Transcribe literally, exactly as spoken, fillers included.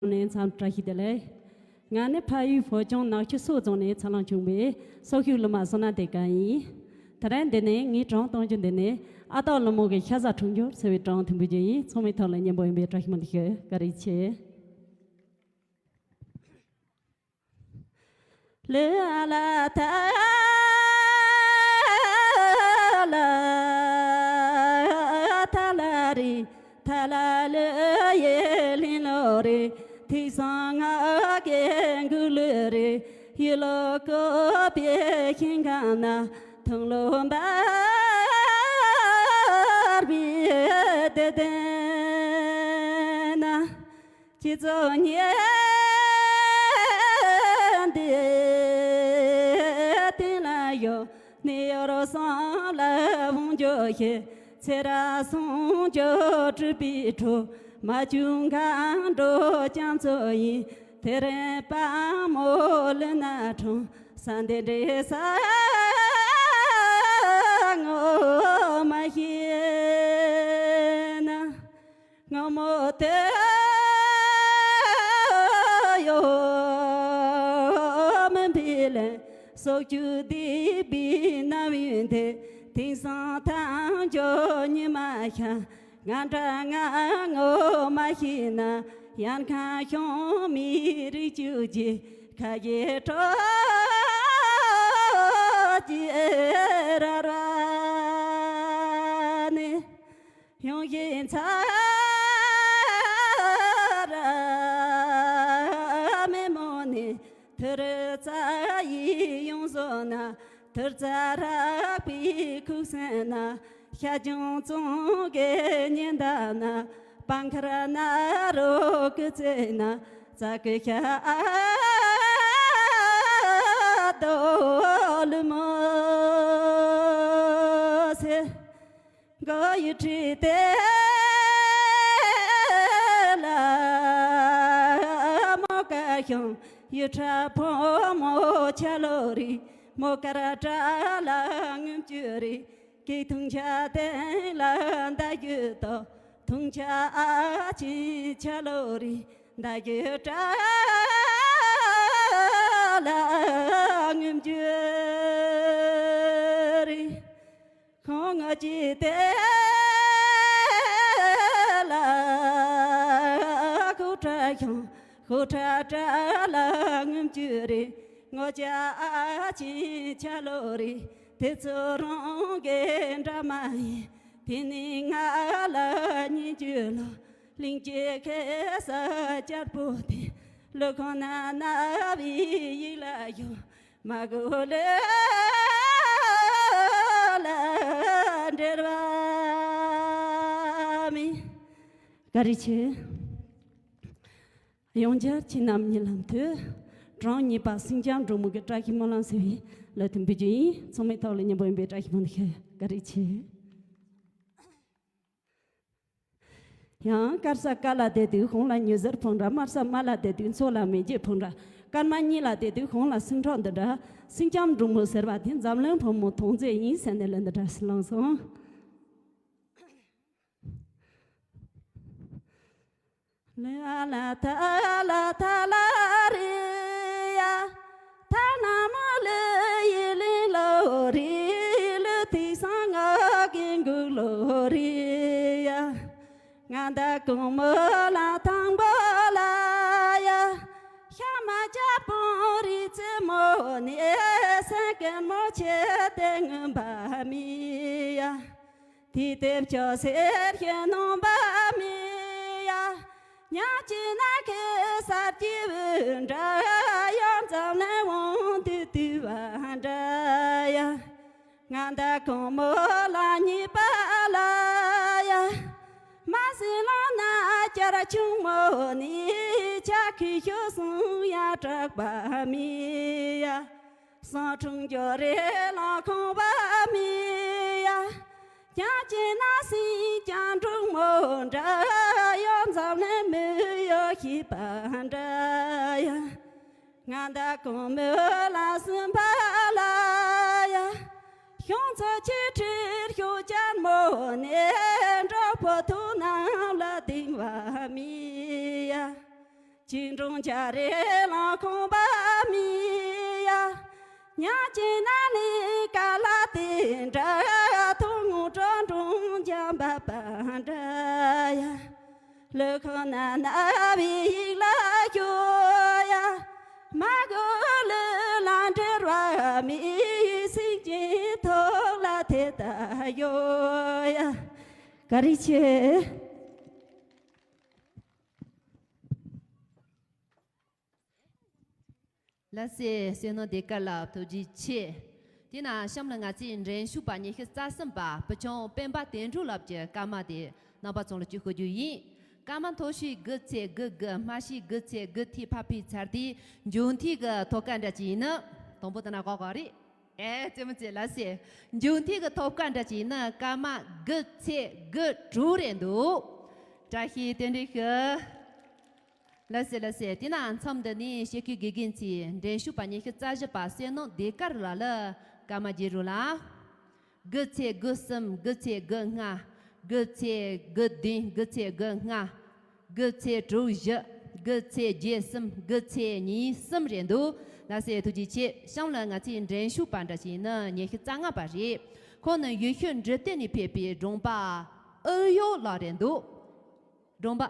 ནས་འཚམས་བཀྲ་ཤིས་བདེ་ལེགས། ང་ནི་ཕ་ཡུལ་བོད་ལྗོངས་ནག་ཆུ་སོག་རྫོང་ནས་འཚར་ལོངས་བྱུང་བའི་སོག་ཤུག་གླུ་མ་བསོད་ནམས་བདེ་དཀར་ཡིན། དེ་རིང་འདི་ནས་ངས་སྒྲུང་གཏོང་རྒྱུ་འདི་ནི་ཨ་སྟག་ཀླུ་མོ་གི་ཤ་ཟ་འཁྲུངས་སྐྱོར་ཟེར་བའི་སྒྲུང་དུམ་བུ་ཅིག་ཡིན། ཚང་མའི་ཐོག་ལ་སྙན་པོ་ཡིན་པའི་བཀྲ་ཤིས་སྨོན་འདུན་ཞུ། བཀའ་དྲིན་ཆེ། ལི་ཨ་ལ་ཐ་ལ་ཐ་ལ་རི་ཐ་ལ་ལི་ཡེ་ལིན་ལོ་རི་ཐིག་སང་ང་གེ་འགུ་ལི་རི་ཡི་ལོ་ཀོ་པེ་ཤིང་གང་ན་ཐུང་ལོ་འབར་བི་དེ་དེ་ན། ཁྱེད་ཚོ་ཉན་དེ་སྟེང་ལ་ཡོད་ནི་ཡོ་རོ་སང་ལ་བོང་ཇོ་ཤེ་ཚེ་ར་སོང་ཇོ་གྲུབ་པའི་ཁྲོ་མ་བྱུང་གང་འགྲོ་ཀྱང་ཚོ་ཡིན། དེ་རིང་པ་མོ་ལི་ན་གྲོང་ས་འདི་འདྲའི་ས་ངོ་མ་ཤེས་ན། སྔ་མོ་དེ་ཡོ་མི་འཕེལ་ལེ་སོག་ཆུ་སྡིག་པའི་རྣམ་ཡུལ་དེ་དེང་སང་ཐང་ཆོ་ཉི་མ་ཤ་ང་འདྲ་ང་ངོ་མ་ཤེས་ན་ཡན་ཁ་ཤོང་མི་རིགས་ཆུ་ཅི་ཁ་ཡེ་ཁྲོ་ཅི་ར་ར་ནི། ཡོང་བཞིན་ཚ་ར་མེ་མོ་ནི་ཐུར་རྩ་ཡི་ཡོང་བཟོ་ན་ཐུར་རྩ་རག་པའི་ཁུག་སེང་ན་ཤ་ཅུང་ཙོང་གེ་ཉེན་ད་ན་པང་ཁར་ན་རོ་ཀི་ཙེ་ན་ཙ་ཀི་ཤ་ཨ་དོ་ལི་མོ་སེ། གོ་ཡི་ཁྲི་དེ་ལ་མོ་ཀ་ཤོང་ཡི་ཁྲ་ཕོ་མོ་ཆ་ལོ་རི་མོ་ཀ་ར་ཏྲ་ལ་ངུམ་ཅུ་རི་ཀི་ཐུང་ཆ་དེ་ལ་འདའ་རྒྱུ་དོ་ཐུང་ཆ་ཨ་ཅི་ཆ་ལོ་རི་འདའ་རྒྱུ་ཏྲ་ལ་ངུམ་ཅུ་རི། ཁོང་ང་ཅི་དེ་ལ་ཁུ་ཁྲ་ཁྱོང་ཁུ་ཁྲ་ཁྲ་ལ་ངུམ་ཅུ་རེ་ངོ་ཅ་ཨ་ཅི་ཆ་ལོ་རེ་དེ་ཚོ་རང་གི་འདྲ་མ་ཡིན། དེ་ནི་ང་ལ་ཉིན་རྒྱུ་ལོ་གླིང་གི་ཁེ་ས་བསྐྱར་པོ་དེ་ལོ་ཁོང་ན་ན་བའི་ཡིག་ལ་ཡོད། མ་གོ་ལེ་ལ་འབྲེལ་བ་མེད། བཀའ་དྲིན་ཆེ། ཡང་བསྐྱར་ཁྱེད་རྣམས་ཉིད་ལམ་དུ་གྲངས་གཉིས་པ་སེང་ལྕམ་འབྲུག་མོ་གི་བཀྲ་ཤིས་སྨོན་ལམ་ཟེར་བའི་ལོ་དུམ་བུ་ཅིག་ཡིན། ཚང་མའི་ཐོག་ལ་སྙན་པོ་ཡིན་པའི་བཀྲ་ཤིས་སྨོན་ལམ་ཞུ། བཀའ་དྲིན་ཆེ། ཡང་དཀར་ས་དཀར་ལ་བསྡད་དུས་གོང་ལ་ཉི་ཟེར་ཕོ་འདྲ། དམར་ས་དམར་ལ་བསྡད་དུས་མཚོ་ལ་མེ་ལྕེ་ཕོ་འདྲ། སྐར་མ་གཉིས་ལ་བསྡད་དུས་གོང་ལ་སེང་ཁྲོག་འདི་འདྲ། སེང་ལྕམ་འབྲུག་མོ་ཟེར་བ་དེ་འཛམ་གླིང་བུ་མོ་ཐོང་རྫས་ཡིན་ཟེར་ནས་ལན་འདི་འདྲ་ཞིག་བླངས་སོང་། ལ་ལ་ཐ་ལ་ཐ་ལ་རི་ཡ། ཐ་ན་མོ་ལི་ཡི་ལི་ལོ་རི་ལི་ཐིག་སང་ང་གི་འགུག་ལོ་རི་ཡ། ང་ད་གོང་མོ་ལ་ཐང་པོ་ལ་ཡ། ཤ་མ་ཅག་པོ་རི་རྩེ་མོ་ནི་སེང་གེ་མོ་ཆེ་དེ་ངུམ་པ་མི་ཡ། དེ་དེབ་ཆོག་སེར་ཞེ་ནོམ་པ་མི་ཡ། ཉག་ཅི་ན་ཁེ་སར་གྱི་བུ་འདྲ་ཡང་ཙམ་ལས་འོང་དུས་དུས་བ་འདྲ་ཡ། ང་ད་གོང་མོ་ལ་གཉིས་པ་ལ་ཡ། མ་སྲིན་ལོ་ན་བསྐྱར་ཆུང་མོ་ནི་ཆ་ཁི་ཤོ་སུང་ཡ་དྲག་པ་མི་ཡ། སང་འཁྲུངས་འགྱོ་རེ་ལ་ཁོང་བ་མི་ཡ། ཀྱང་ཅི་ན་སྲིན་ཀྱང་འབྲུག་མོ་འདྲ་ཡོད། འཛམ་གླིང་མི་ཡོད་ཤེས་པ་འདྲ་ཡ། ང་ད་གོང་མོ་ལ་སུན་པ་ལ་ཡ། ཤོང་ཚོ་ཆེ་ཁྲིར་ཤོ་ཅན་མོ་ནས་འགྲོ་པོ་ཐུག་ནང་ལ་ལྡིང་བ་མི་ཡ། ཅིང་ཀྲུང་བྱ་རེ་ལང་ཁོང་པ་མི་ཡ། ཉ་ཅིང་ན་ནི་ཀ་ལ་ཏི་འདྲ་ཐུང་ངུ་ཀྲོང་ཀྲུང་འཇམ་པ་པ་འདྲ་ཡ། ལུ་ཁོང་ན་ན་བི་ཡིག་ལ་ཞོ་ཡ། མ་གུ་ལུ་ལང་འདྲེར་བ་མི་སིང་ཅིང་ཐོག་ལ་ཐེ་ད་ཡོ་ཡ། ག་རི་ཆེ། ལགས་སེ། བསོད་ནམས་ཟློས་གར་ལ་ཐུགས་རྗེ་ཆེ། དེས་ན་གཤམ་ལ་ང་ཚོའི་འགྲན་ཞུགས་པ་ཉི་ཤུ་རྩ་གསུམ་པ་བུ་ཆུང་སྤེན་པ་དོན་གྲུབ་ལགས་ཀྱི་སྐར་མ་དེ་རྣམ་པ་ཚོ་ལ་བཅུག་ཤོག་རྒྱུ་ཡིན། སྐར་མ་མཐོ་ཤོས་དགུ་ཚེག་དགུ་དགུ། དམའ་ཤོས་དགུ་ཚེག་དགུ་ཐིག་ཕ་ཕིའི་ཚར་དེའི་མཇུག་མཐའི་གི་ཐོབ་སྐར་འདྲ་ཅིག་ཡིན་ན། དང་པོ་དེ་ན་གོ་གོ་རེད། ཨེ་ཙེ་མོ་ཙེ་ལ་སེ། མཇུག་མཐའི་གི་ཐོབ་སྐར་འདྲ་ཅིག་ཡིན་ན་སྐར་མ་དགུ་ཚེག་དགུ་དྲུག་རེད་འདུག་བཀྲ་ཤིས་དོན་འགྲུབ་ཤི། ལགས་སེ་ལགས་སེ། དེ་ན་མཚམས་འདི་ནས་ཞེ་ཁུའི་དགེ་རྒན་ཚོས་འགྲན་ཞུགས་པ་ཉི་ཤུ་རྩ་བཞི་པ་བསོད་ནམས་ཟློས་གར་ལགས་ལ་སྐར་མ་བརྗེ་རུ་ལ། དགུ་ཚེག་དགུ་གསུམ། དགུ་ཚེག་དགུ་ལྔ། དགུ་ཚེག་དགུ་བདུན། དགུ་ཚེག་དགུ་ལྔ། དགུ་ཚེག་དྲུག་བཞི། དགུ་ཚེག་བརྒྱད་གསུམ། དགུ་ཚེག་གཉིས་གསུམ་རེད་འདུག་ལགས་སེ་ཐུགས་རྗེ་ཆེ། གཤམ་ལ་ང་ཚོའི་འགྲན་ཞུགས་པ་འདྲ་ཞིག་ནི་ཉི་ཤུ་རྩ་ལྔ་པ་རེད། ཁོང་ནི་ཡུལ་ཤུལ་འབྲི་སྟོད་ནས་ཕེབས་པའི་སྒྲོམ་པ་ཨུ་ཡོ་ལགས་རེད་འདུག་སྒྲོམ་པ་